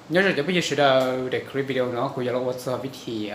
Nyob zoo cov phooj ywg sawv daws, daim clip video no kuv yuav los ua txog vib thim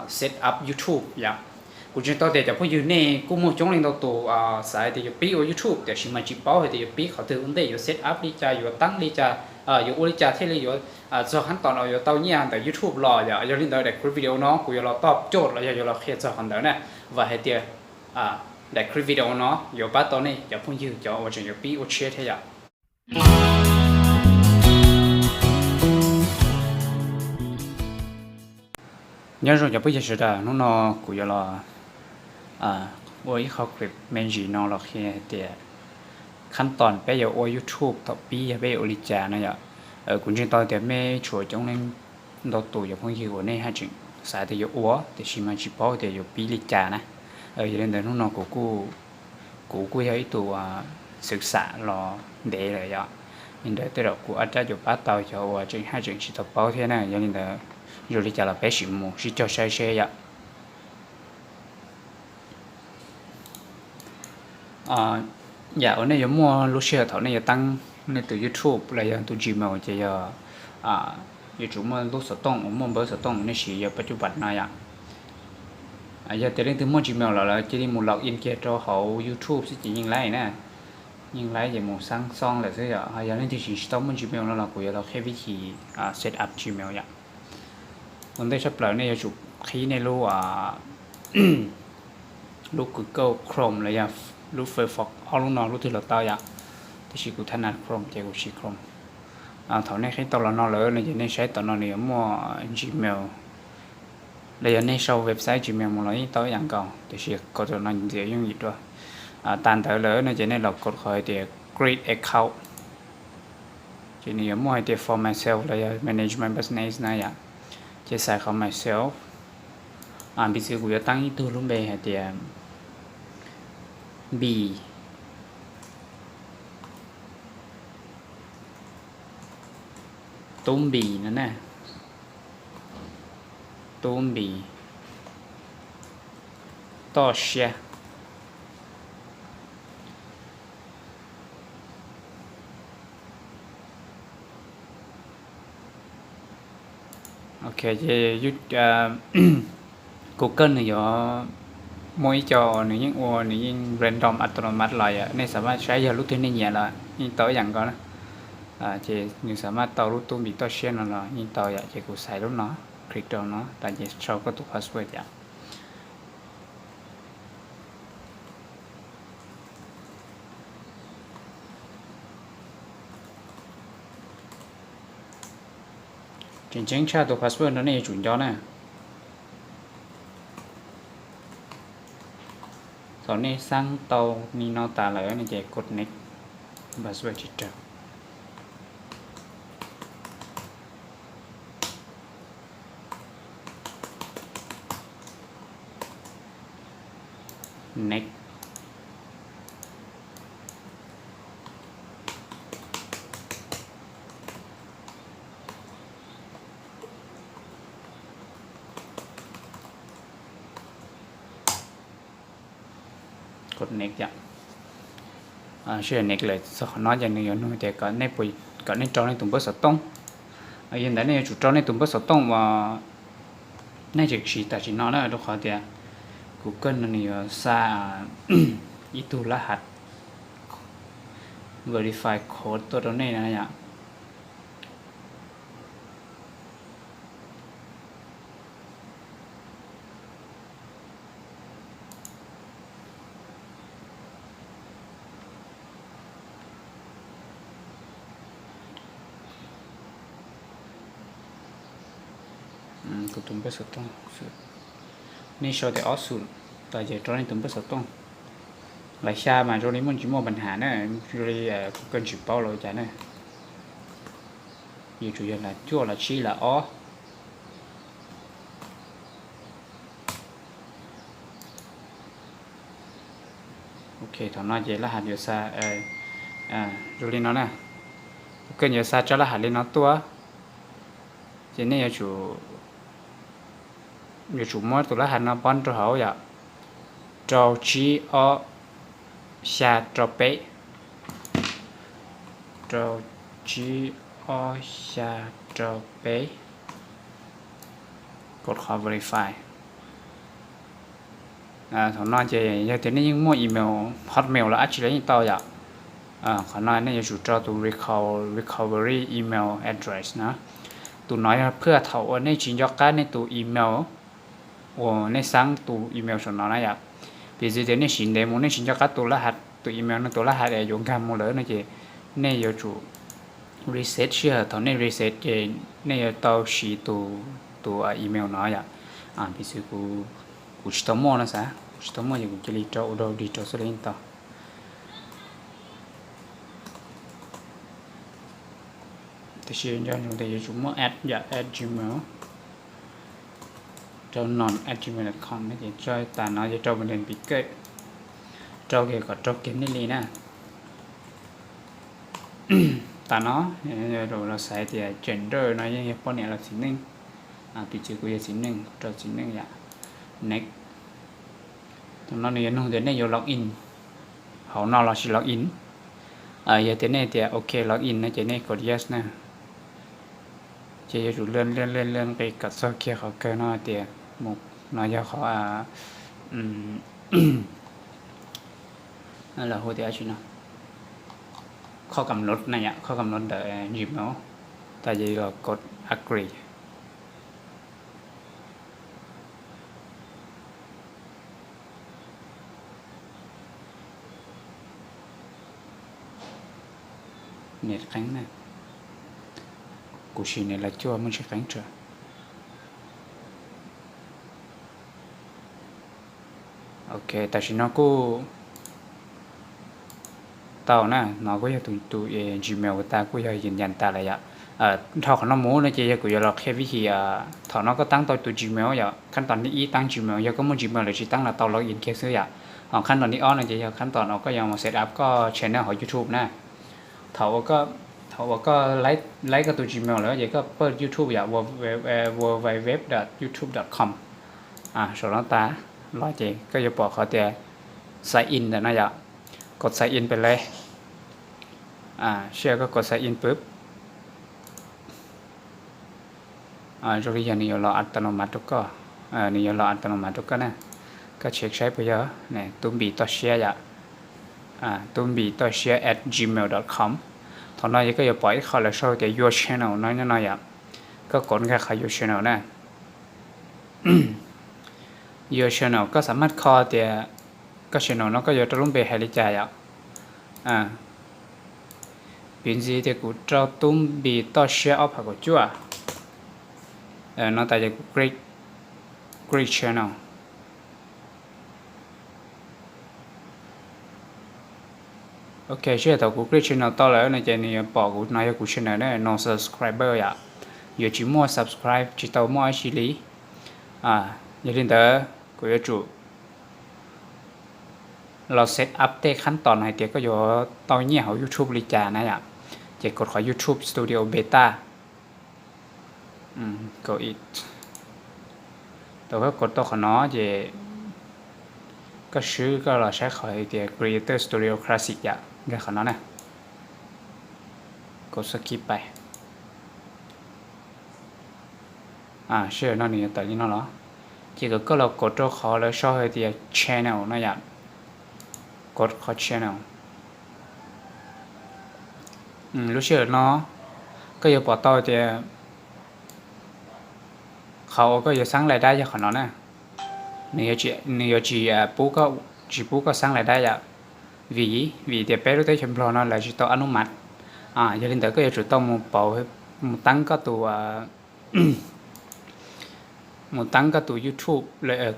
set up YouTube yom. Kuv ntseeg tau tias cov phooj ywg nej kuj muaj coob leej ntau tus xav tias yuav pib ua YouTube tiam sis mas tsis paub hais tias yuav pib qhov twg ua ntej, yuav set up li cas, yuav tab li cas, yuav ua li cas thiaj li yuav txog khab tom no yuav tau nyiaj ntawm YouTube los yom. Yog li ntawd daim clip video no kuv yuav los toj coj los yog yuav los qhia txog qhov ntawd na. Vam hais tias daim clip video no yuav pab tau nej cov phooj ywg cov uas tseem yuav pib ua tshiab thiab yom. Nyob zoo cov phooj ywg sawv daws, hnub no kuv yuav los ua ib qho clip me ntsis no los qhia hais tias khab tom peb yuav ua YouTube thaum pib yog peb yuav ua li cas no yom. Kuv ntseeg tau tias mej tshuav coob leej ntau tus cov phooj ywg uas nej haj tseem xav tias yuav ua tiam sis mas tsis paub tias yuav pib li cas na. Yog li ntawd hnub no kuv kuj yog ib tug xwv xam los ntev lawm yom. Li ntawd tej zaum kuv ab rab yuav pab tau cov uas tseem haj tseem tsis tau paub thiab na. Yog li ntawd zoo li cas los peb sim mus sib cog saib seb yom. Yam uas nej yuav muaj lub sij hawm thaum nej yuav tab nej tus YouTube los yog tus Gmail ces yog yuav tsum muaj lub xov tooj uas muaj npawb xov tooj uas nej siv yog pab cub pam no yom. Yog tias leej twg muaj Gmail lawm lawv cia li mus log in kiag rau hauv YouTube xwb ces yeej laib na. Yeej laib ces mus xaab xoob lawm xwb yom. Yog leej twg tsis tau muaj Gmail no los kuv yuav los qhia vib thim set up Gmail yom. Ua ntej tshaj plaws nej yuav tsum qhib nej lub lub Google Chrome los yog lub Firefox, ob lub no lub twg los tau yom. Tiam sis kuv tha nas Chrome ces kuv siv Chrome. Thaum nej qhib tau los no lawm no ces nej saib tom no nws yuav muaj Gmail los yog nej sau website Gmail mus los yeej tau ib yam nkaus, tiam sis kaum tam no ntxiv yooj yim dua. Tas ntawd lawm no ces nej los kaum qhov hais tias create account. Ces nws yuav muaj hais tias for myself los yog manage my business na yom. Ces xaiv qhov myself. Piv txwv kuv yuav tab ib tug lub npe hais tias Npis, Tub Npis no na. Tub Npis Toj Siab. Ok, ces Google nws yuav muaj ib co nws yeej ua nws yeej random autonomous los yom, nej xam maj saib yog lub twg nej nyiam los yeej tau ib yam nkaus na. Ces nws xam maj tau lub Tub Npis Toj Siab no los yeej tau yom, ces kuv xaiv lub no, click rau no tas ces sau koj tus password yom. Tseem ceeb tshaj tus password no nej yuav tsum nco na. Thaum nej xaab tau li no tas lawm no ces kod next, password tsis raug. Next. Kod next yom. Sib next lawm txog qhov no ces nws yuav nug tias kom nej rau nej tus npawb xov tooj. Yog ntawd nej yuav tsum rau nej tus npawb xov tooj uas nej tseem siv tam sim no na, rau qhov tias Google no nws yuav xa ib tug lab hav verify code tuaj rau nej na yom. Kuv tus npawb xov tooj, nej sau tias ob xum tas ces rau nej tus npawb xov tooj. Lawv xya mas zoo li muaj tsis muaj pab has na, zoo li kuv kawg tsis paub los cas na. Yuav tsum yog las cuaj las tsib las ob. Ok, thaum no ces lab hav yuav xa zoo li no na. Kuv kawg yuav xa tsab lab hav li no tuaj. Ces nej yuav tsum muab tus lab hav no pov rau hauv yom. Rau tsib ob xya rau peb. Rau tsib ob xya rau peb, kod qhov verify. Thaum no ces yog tias nej yeej muaj email Hotmail los dab tsi los yeej tau yom. Qhov no nej yuav tsum rau tus recovery email address na. Tus no yog phwj thaum uas nej tsis nco qab nej tus email uas nej xaab tus email saum no na yom. Piv txwv tias nej siv ntev mus nej tsis nco qab tus lab has, tus email no tus lab has es yuav nkag mus lawm no ces nej yuav tsum reset sij hawm. Thaum nej reset ces nej yuav tau siv tus, tus email no yom. Piv txwv kuv tsis tau muaj no xav, kuv tsis tau muaj ces kuv cia li rau ua dau dig rau xwb los yeej tau. Tiam sis nco ntsoov tias yuav tsum muaj at yom, at gmail, rau non at gmail dot com no ces rau tas no ces rau mus nws piv kawm, rau kiag kom rau kiag nej li na. Tas no los xaiv tias gender no yeej yog poj niam los txiv neej. Piv txwv kuv yog txiv neej, rau txiv neej yom. Next. Thaum no nws yuav nug tias nej yuav log in hauv no los sis log in. Yog tias nej tias ok log in no ces nej kod yes na. Ces yuav tsum len len len len nqis kom txog kiag qhov kawg no tias mus, no yog qhov lawv hu tias dab tsi no, qhov kam lod na yom, qhov kam lod ntawm Gmail. Tas ces los kod agree. Net qeeb na, kuv siv net los cuaj muaj tsis qeeb tso. Ok, tam sim no kuj tau na, no kuj yog tus, tus Gmail tas kuj yog yws yas tas lawm yom. Dhau qhov no mus no ces yog kuv yuav los qhia vib him, thaum no koj taab tau tus Gmail yom, khab toom thib ib taab Gmail, yog koj muaj Gmail lawm tsis taab los tau log in kiag xwb yom. Ho khab toom thib ob no ces yog khab toom uas koj yuav mus set up koj channel hauv YouTube na. Thaum, thaum uas koj laib koj tus Gmail lawm ces koj pawj YouTube yom, www dot youtube dot com. Saum no tas los ces koj yuav pom qhov tias sign in ntawm no yom, kod sign in pem le. Sij hawm koj kod sign in pwb, zoo li yog nws yuav los a ta no mas rau koj, nws yuav los a ta no mas rau koj na. Koj check saib puas yog, tub npis toj siab yom, tub npis toj siab at gmail dot com. Thaum no ces koj yuav pom ib qho lawv sau tias your channel no nyob no yom, koj kod nkag qhov your channel na. Your channel koj xam maj kho tias koj channel no koj yuav rau lub npe hais li cas yom. Piv ntxwv tias kuv rau tub npis toj siab ob phav kaum cuaj no tas ces kuv create channel. Ok, sij hawm thaum kuv create channel tau lawm no ces nws yuav pom kuv no yog kuv channel ne, no subscriber yom, yuav tsis muaj subscribe, tsis tau muaj dab tsi li. Yog li ntawd kuv yuav tsum los set up tej khab toom hais tias koj yuav tau nyiaj hauv YouTube li cas na yom. Ces kod qhov YouTube Studio Beta. Thaum koj kod tau qhov no ces koj swb koj los saib qhov hais tias Creator Studio Classic yom, nkag qhov no na. Kod skip pais. Sij hawm no nws yuav tawm li no los, ces kom koj los kod rau qhov lawv sau hais tias channel no yom, kod qhov channel. Lub sij hawm no koj yuav pom tau tias qhov uas koj yuav xaab lais dab yog qhov no na. Nws yuav tsis, nws yuav tsis pub koj, tsis pub koj xaab lais dab yom, vim, vim tias peb lub teb chaws Nplog no lawv tsis tau a nub mas. Yog li ntawd koj yuav tsum tau mus pauv, mus taab koj tus mus taab koj tus YouTube,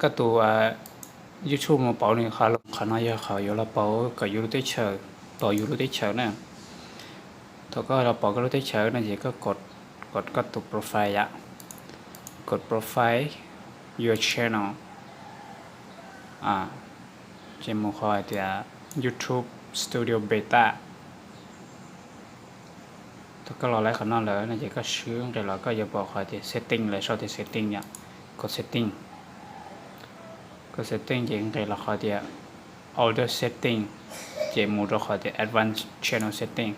koj tus YouTube mus pauv nws qhov, qhov no yog qhov yuav los pauv kom yus lub teb chaws, pauv yus lub teb chaws na. Thaum koj los pauv koj lub teb chaws no ces koj kod, kod koj tus profile yom, kod profile, your channel, ces mus qhov hais tias YouTube Studio Beta. Thaum koj los lawm qhov no lawm no ces koj swb nqis los koj yuav pom qhov tias setting, lawv sau tias setting yom, kod setting. Kod setting ces nqis los qhov tias other setting, ces mus rau qhov tias advanced channel setting.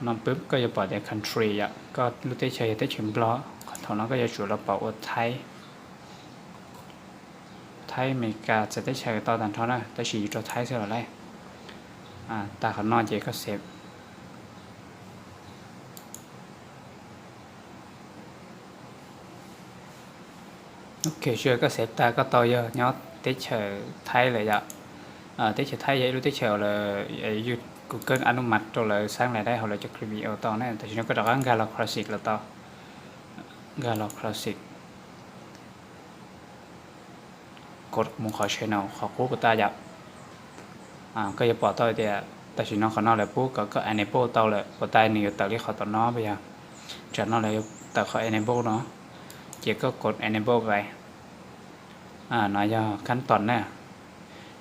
No pub koj yuav pom tias country yom, koj lub teb chaws yog teb chaws Nplog, qhov thaum no koj yuav tsum los pom ua Thaib, Thaib, Amelikas txawv teb chaws tau tag nrho na, tab sis yus rau Thaib xwb los lawm. Tag qhov no ces koj save. Ok, tsis koj save tag koj tau yog nyob teb chaws Thaib lawm yom. Teb chaws Thaib yog ib lub teb chaws uas Google anumat rau lawv xaab lais dai hauv lawv cov clip video tau na, tam sim no koj rov qab nkag los Classic los tau, nkag los Classic, kod mus qhov channel qhov qub puas tau yom. Koj yuav pom tau tias tam sim no qhov no lawv pub kom koj enable tau lawm, puas tau nws yuav tawm li qhov tom no puas yog? Tsam no lawv yuav tawm qhov enable no, ces koj kod enable pais. No yog khab toom na,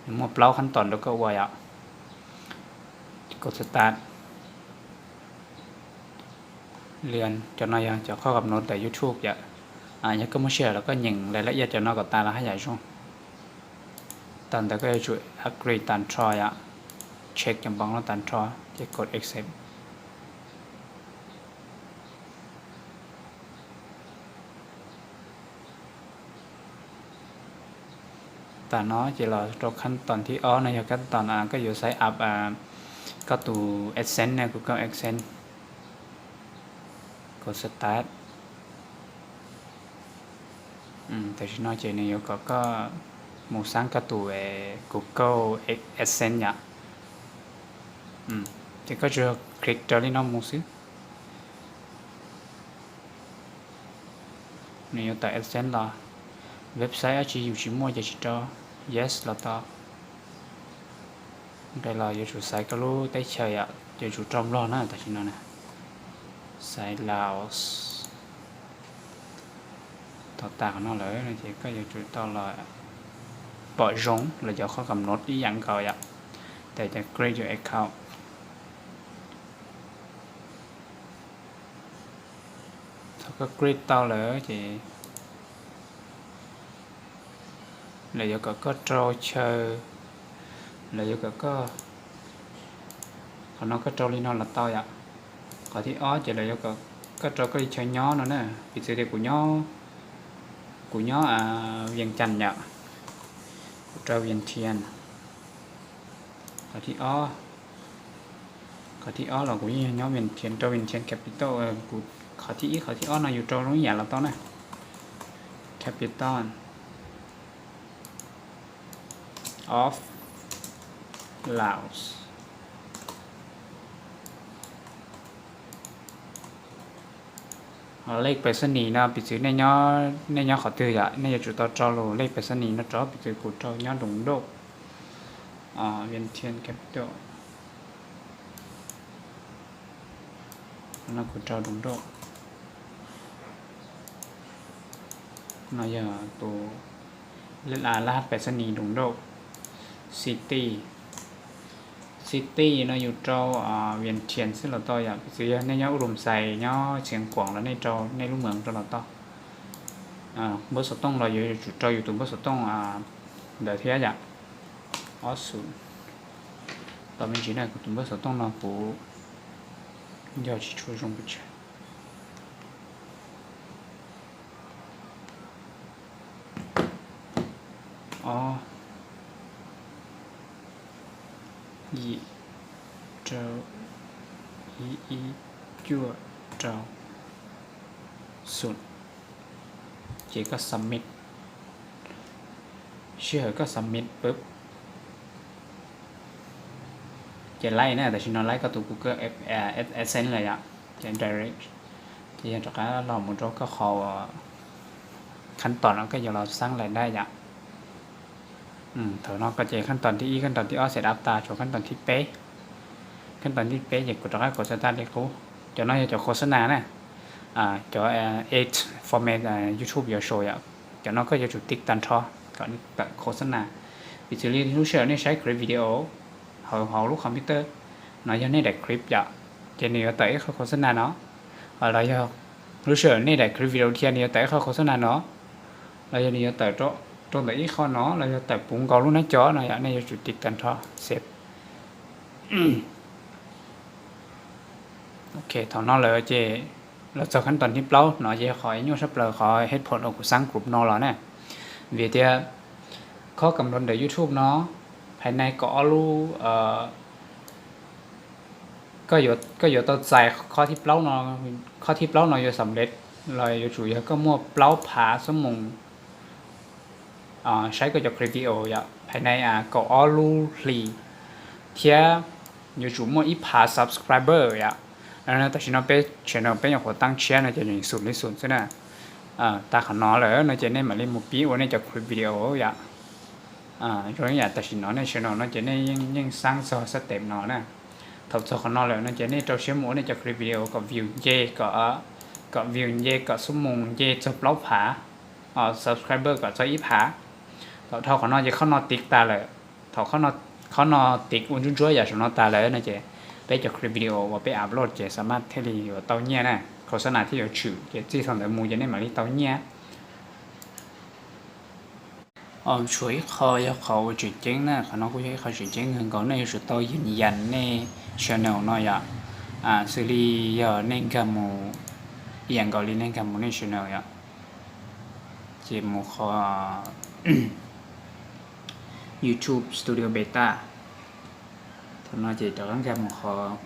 nws muaj plaub khab toom rau koj ua yom. Kod start. Cov no yog cov qhov kam no ntawm YouTube yom. Yog koj muaj sij hawm los koj nyeem lais laj iaj cov no kom tas los haj yam zoo. Tag ntawd koj yuav tsum agree tag nrho yom, check cov npoov no tag nrho, ces kod accept. Tag no ces los rau khab toom thib ob no yog khab toom koj yuav sign up koj tus AdSense ne, Google AdSense. Kod start. Tam sim no ces nws yuav kom koj mus xaab koj tus Google AdSense yom. Ces koj tsuas click raws li no mus xwb. Nws yuav tawm AdSense los, website dab tsi yus tsis muaj ces tsis rau, yes los tau. Nqe los yuav tsum xaiv koj lub teb chaws yom, yuav tsum rau Nplog na tam sim no na. Xaiv Laos. Thaum tas qhov no lawm no ces koj yuav tsum tau los pom zoo lawv cov qhov kam no ib yam nkaus yom. Tes create your account. Thaum koj create tau lawm ces lawv yuav kom koj rau chaw, lawv yuav kom koj, qhov no koj rau li no los tau yom. Qhov thib ob ces lawv yuav kom koj rau koj li chaw nyob no na, piv txwv tias kuv nyob, kuv nyob Vias Cas yom, kuv rau Vias Thias. Qhov thib ob, qhov thib ob los kuv yeej yog nyob Vias Thias, rau Vias Thias capital. Kuv qhov thib ib qhov thib ob no yus rau zoo ib yam los tau na, capital of Laos. Lej pais xab nis no piv txwv nej nyob qhov twg yom, nej yuav tsum tau rau lub lej pais xab nis no rau, piv txwv kuv rau nyob Doos Doj, Vias Thias capital. No kuv rau Doos Doj. No yog tus laj hab pais xab nis Doos Doj. City, city no yus rau Vias Thias xwb los tau yom, piv txwv yog nej nyob Uv Lus Xais, nyob Txiav Kuam los nej rau nej lub moos rau los tau. Npawb xov tooj los yuav tsum rau yus tus npawb xov tooj ntawd thiab yom. Ob xus. Tos me ntsis na, kuv tus npawb xov tooj no kuv nco tsis tshua zoo pes tsawg. Ob, yim, rau, ib, ib, cuaj, rau, xum. Ces koj submit. Sij hawm koj submit pub, ces laib na, tam sim no laib koj tus Google AdSense lawm yom, ces direct, ces yog rov qab los mus rau koj qhov khab toom no koj yuav los xaab lais dai yom. Thaum no koj ces khab toom thib ib, khab toom thib ob set up tas, tshuav khab toom thib peb. Khab toom thib peb ces kuv rov qab kod xav tas li qub. Cov no yog cov khos xab nas na, cov eight format YouTube yuav show yom. Cov no koj yuav tsum tick tag nrho kom tawm khos xab nas. Piv txwv li lub sij hawm nej saib clip video hauv hauv lub computer no yog nej daim clip yom, ces nws yuav tawm ib qho khos xab nas no. Los yog lub sij hawm nej daim clip video thiab nws yuav tawm ib qho khos xab nas no, los yog nws yuav tawm rau ntawm ib qho no, los yog tawm puv nkaus lub nab co no yom, nej yuav tsum tick tag nrho save. Ok, thaum no lawm ces los txog khab toos thib plaub no ces qhov nyuaj sab plaws qhov headphone uas kuv xab group no los na. Vim tias khob kam ntawm YouTube no, hais nai kaum ob lub, koj yuav tau txais khob thib plaub no, khob thib plaub no yuav xam lej los yuav tsum yog koj muaj plaub phav xuab moos saib koj cov clip video yom, hais nai kaum ob lub hlis, thiab yuav tsum muaj ib phav subscriber yom. Tam sim no peb channel peb nyuam qhuav taab tshiab no ces xum li xum xwb na. Tag qhov no lawm no ces nej mam li mus pib ua nej cov clip video yom. Zoo ib yam tam sim no nej channel no ces nej yeej xab txog sab tem no na. Thaum txog qhov no lawm no ces nej rau siab mus ua nej cov clip video kom view nce, kom view nce, kom xuab moos nce txog plaub phav, subscriber kom txog ib phav. Thaum dhau qhov no ces khob no tiv tas lawm. Thaum khob no tiv ua ntsuab ntsuab yam saum no tas lawm no ces peb cov clip video uas peb upload ces xam maj thiaj li yuav tau nyiaj na, khos xab nas thiaj yuav tshwm ces txij thaum ntawd mus ces nej mam li tau nyiaj. Tshuav ib qho yog qhov uas tseem ceeb na, qhov no kuj yog ib qho tseem ceeb kawg nkaus, nej yuav tsum tau yeem yas nej channel no yom. Xws li yog nej nkag mus, ib yam nkaus li nej nkag mus nej channel yom, ces mus qhov YouTube Studio Beta. Thaum no ces rov qab nkag mus qhov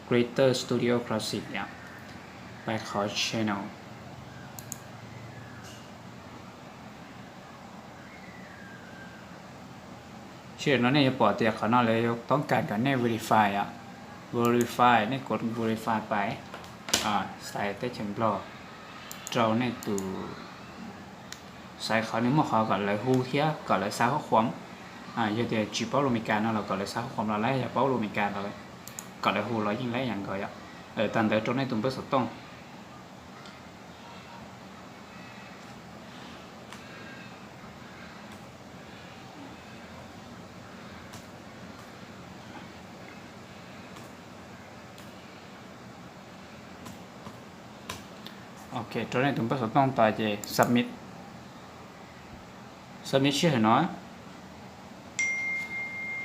Creator Studio Classic yom, pais qhov channel. Sij hawm no nej yuav pom tias qhov no lawv yuav toob kas kom nej verify yom. Verify, nej kuv verify pais, xaiv teb chaws Nplog, rau nej tus, xaiv qhov nws muaj qhov kom lawv hu thiab kom lawv xa huj khuam. Yog tias tsis paub lus Meskas no los kom lawv xa huj khuam los lawv, yog paub lus Meskas los kom lawv hu los yeej lawv yam nkaus yom. Tag ntawd rau nej tus npawb xov tooj. Ok, rau nej tus npawb xov tooj tas ces submit. Submit sij hawm no,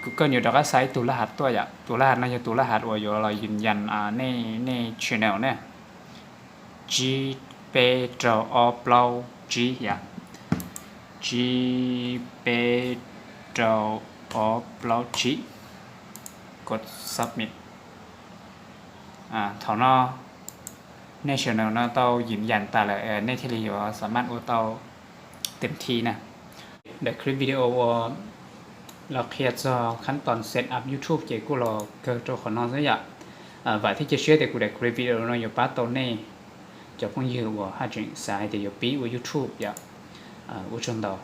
kuv koj yuav rov qab xa ib tug laj hav tuaj yom. Tus laj hav no yog tus laj hav uas yuav los yws yas nej, nej channel ne. Tsib peb rau ob plaub tsib yom. Tsib peb rau ob plaub tsib. Kos submit. Thaum no nej channel no tau yws yas tas lawm, nej thiaj li yuav xam maj ua tau tem thi na. Daim clip video uas los qhia txog khab toos set up YouTube ces kuj los kawg rau qhov no xwb yom. Vam thiab cia siab tias kuv daim clip video no yuav pab tau nej cov phooj ywg uas haj tseem xav hais tias yuav pib ua YouTube yom. Ua tsaug ntau.